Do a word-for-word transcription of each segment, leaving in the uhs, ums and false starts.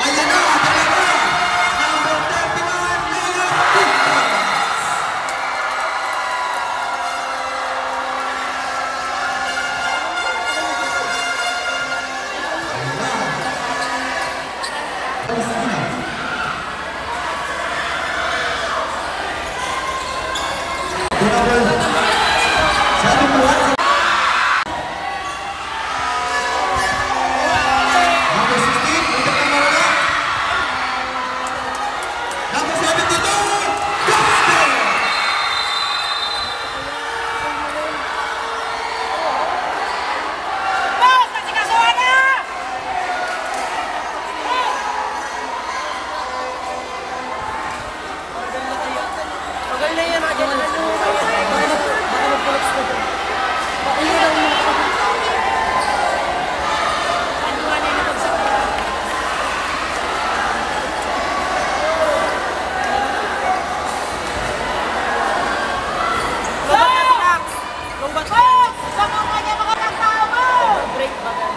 Ayan na, talaga! Number thirty-one, Leon Diaz! Ayan na. Ayan na. Number seventy-one. Number sixteen, Victor Camarada. Number seventy-two, Dustin. Boss, nasikasuhan na! Tagal na yan, ah, dyan, ano, baka mag-, baka mag-collapse na to. Ayun, ayun. Ano nga na yung nabagsak na? Lobat na, relax. Lobat na. Sa mga niya, mga tao mo! Break baga.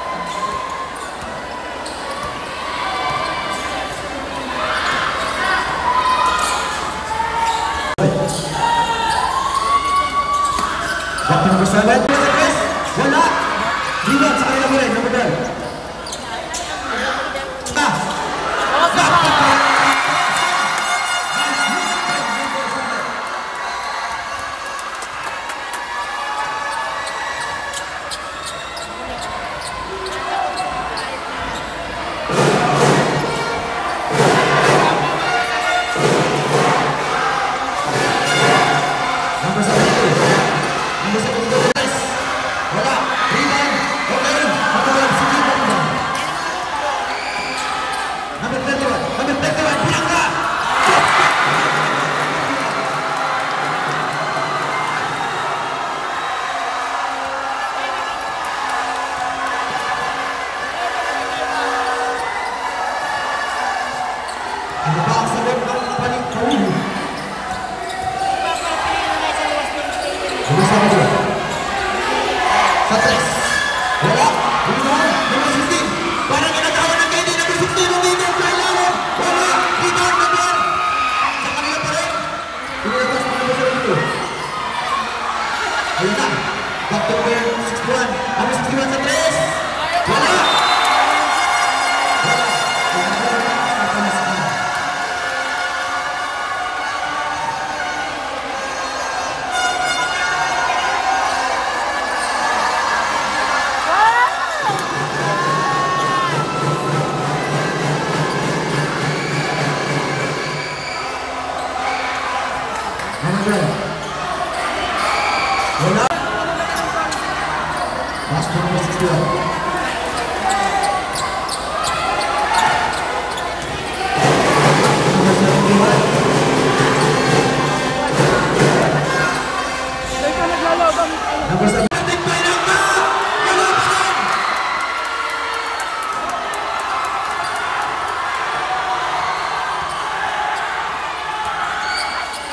Back to number seven. Wala. Rebound sa kanila pa rin. Number ten. Ah! Number seventy-two. Number seventy-two. Wala. Rebound. Okay. Number one, si Rebound. Number thirty-one. Number thirty-one. Bilang na! Ano ba ang sagot ng panik-, paulo? Kumusta mo, bro? Sa tres. Wala. Rebound. Number sixteen. Parang ginagawa ng K D. Number sixteen. Umiinom sa ilalim. Wala. Rebound, number. Sa kanila pa rin. Pinilabas na number seventy-two. Ayun na. Back to number sixty-one. Number sixty-one sa tres. Wala! Wala! Manager. Wala. Pass to number sixty-one. Number seventy-one. Number seven.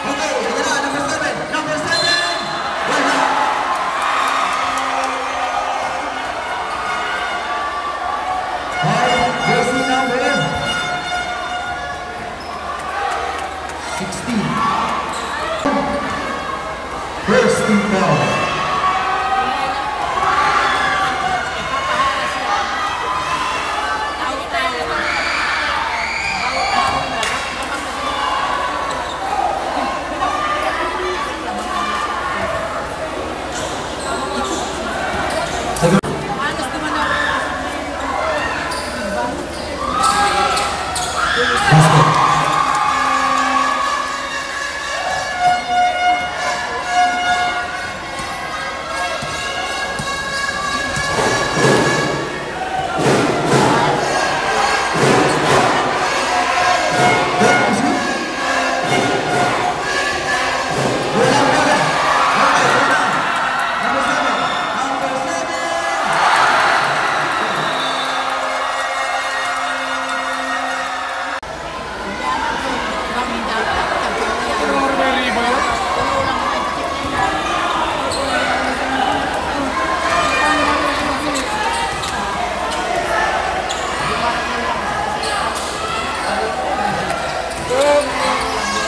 Okay, ayan na, number seven. Number seven! Wala! Ay, jersey number sixteen. First team foul. Basket.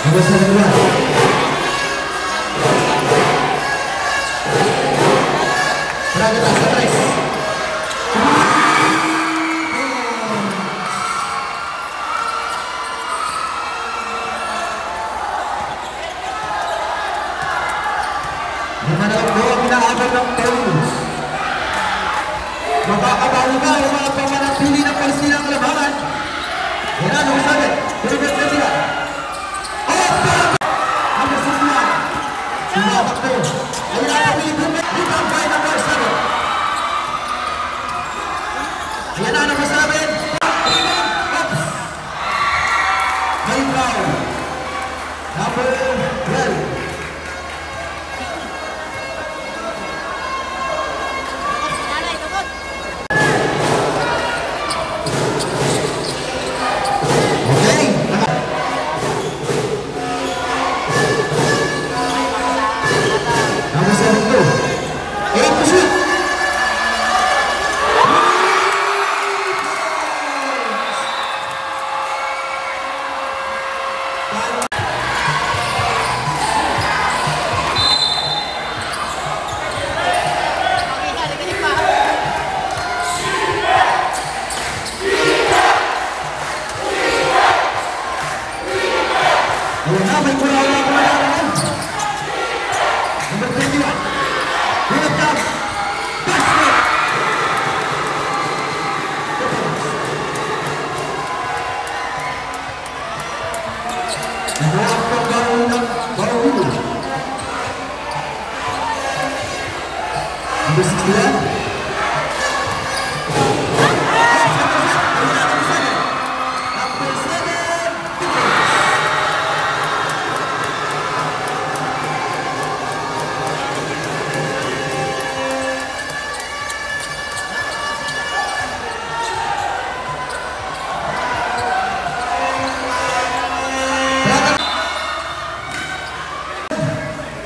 Number seventy-one. Braga, taas na tres. Naman ang goal, inaabot ng Paulus. Makakabawi ba o makapanatili ng Palestina ang labanan? Yan ang sabi. Pinagod na sila. Oh, number sixty-one. Tumatakbo. Ayan ang pamili po. Rebound by number seven. Ayan na, number seven. Oops. May foul. Number twelve. Okay. Number seven two. Eight to shoot. Ayan na, may kuraw na, kuraw na. Number twenty-one. Philip Dam. Basket! Nagwaak pa ang Baroa ng Baroa. Number sixty-one. Number seven.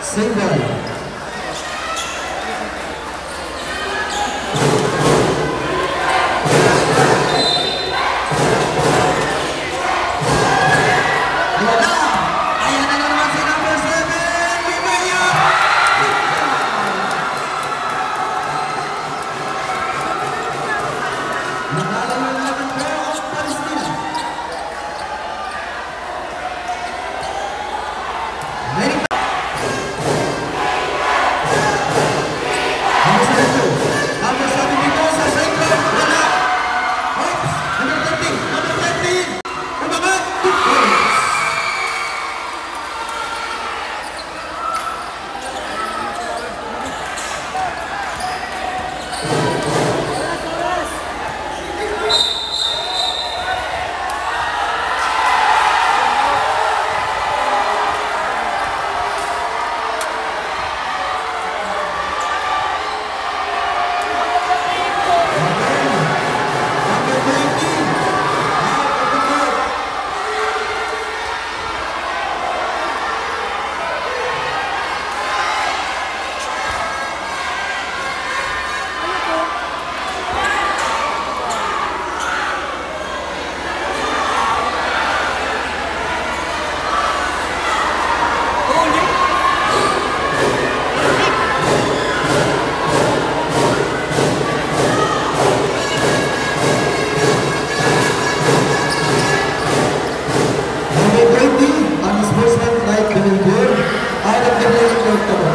Single. Ayan na! Ayan na naman si number seven, Limeya! Naglalaro na naman po ang Palestina. Number twenty, ang sportsman Mike Benilbor, out of the playing court na po.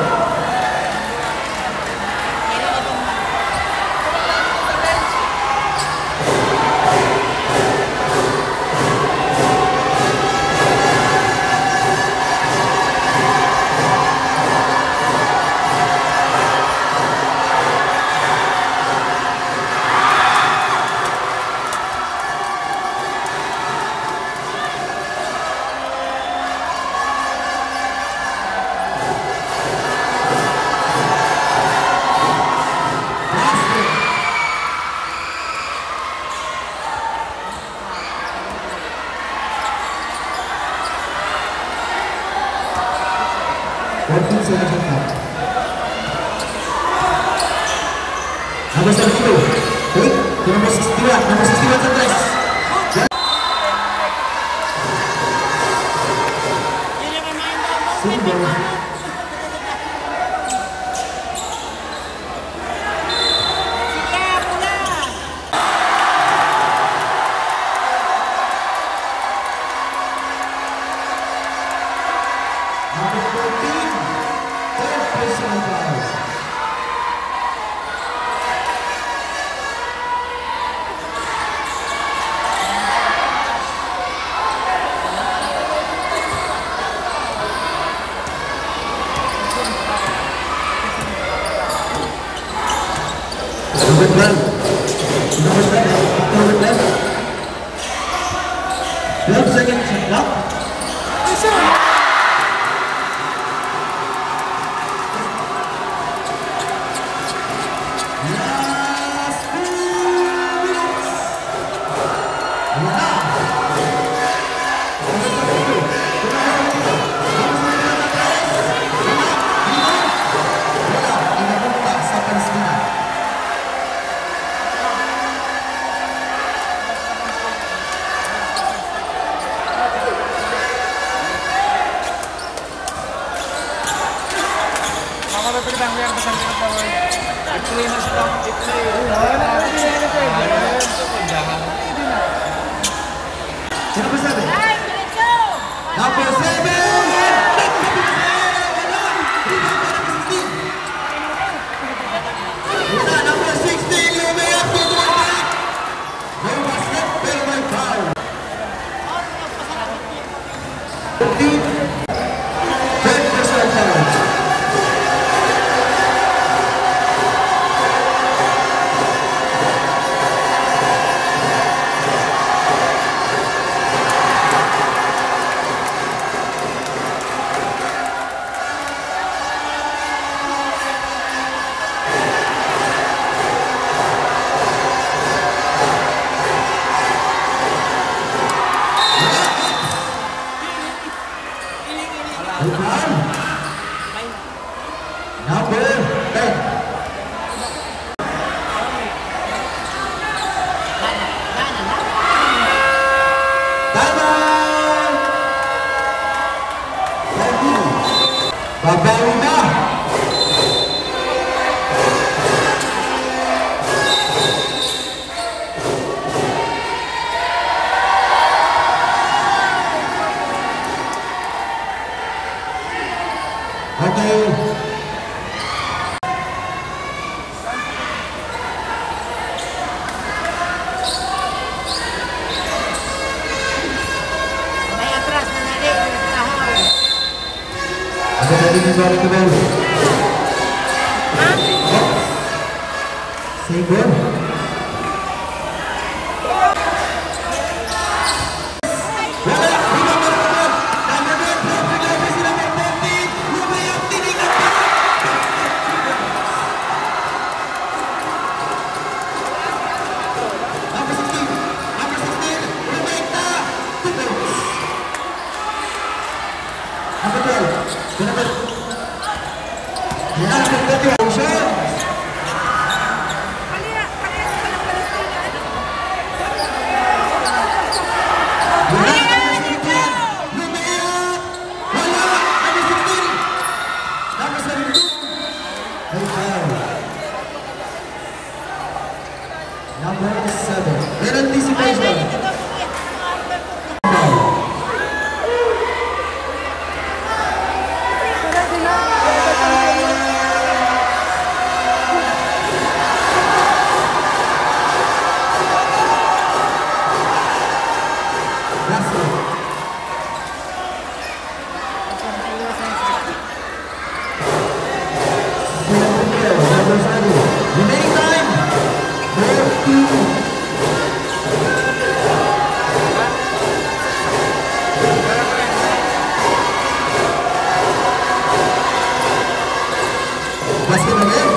Fourteen seconds left. Number seventy-two. Wait, number sixty-one. Number sixty-one sa tres. Number fourteen, third personal foul. Number twelve. Number twelve. Number twelve. Twelve seconds shot clock. Last two minutes. Wala. Wala. Inabot pa sa palismina. Sino ba sabi? Number seven! Number sixteen! Number sixteen, Leo Mayor, dito ang balik! May basket, pero may foul. Third personal foul. Number ten. Time out! Babawi na! Okay. May atras na nali, may trahaw. Ano na din yung balik ko, Bel? Save, Bel. Wala! Rebound, number fourteen! Lumayap, tinignan pa! Number sixteen! Number sixteen! Lumayap na! Two points! Number twelve! Number, number thirty-one! Wala! Number seventeen! Wala! Number sixteen! Number seventeen! Ay, foul. Number seven. In anticipation. Foul. Last one. Remaining time, forty. Basket again.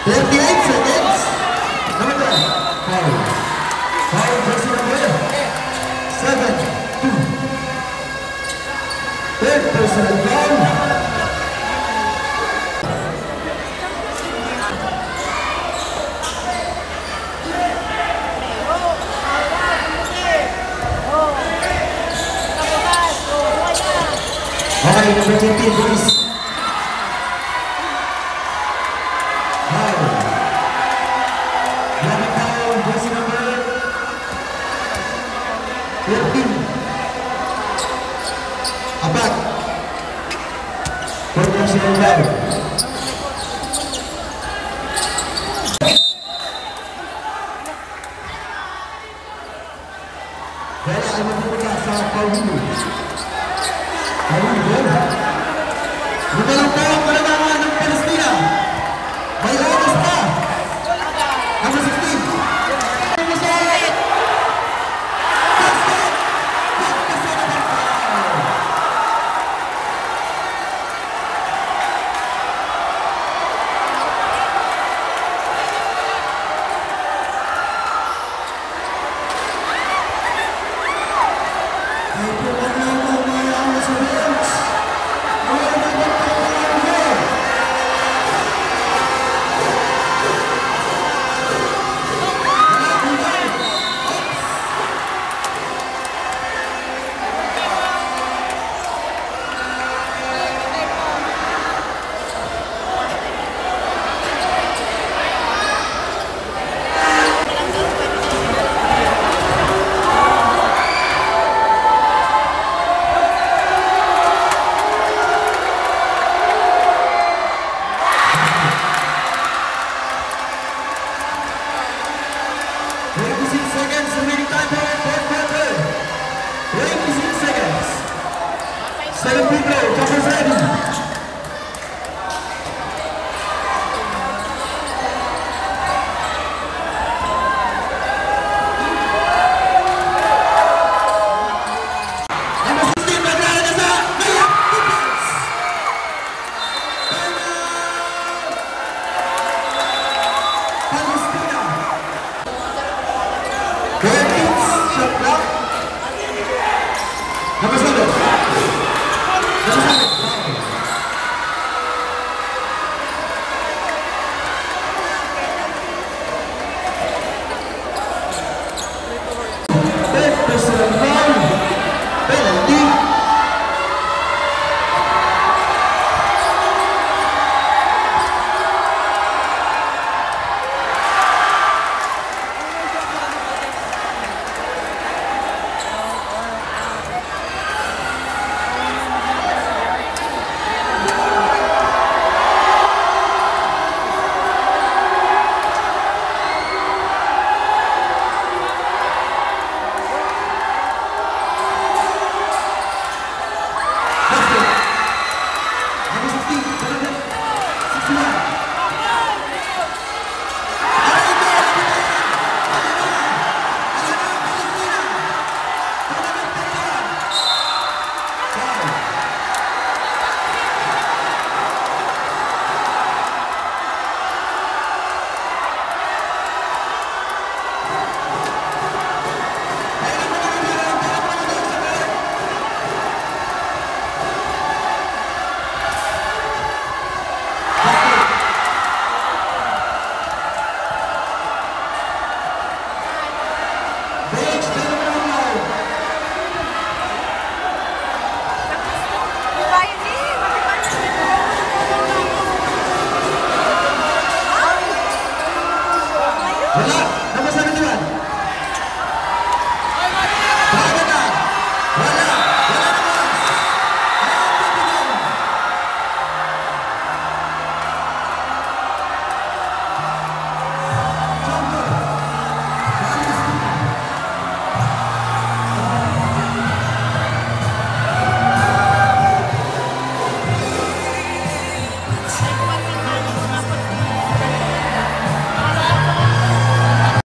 Thirty-eight seconds. Number four. Foul. Foul, jersey number seven, two. Third personal foul. Number eighteen, Dennis. Foul. Yari foul, jersey number fourteen. Apat. Fourteen, foul. Bola ay mapupunta sa Paulino. Paulino, bola. Gumalaw po ang kalamangan ng Palestina. May oras pa. Number sixteen. Twenty-six seconds remaining time for the fourth quarter. Twenty-six seconds. Second free throw, Jefferson.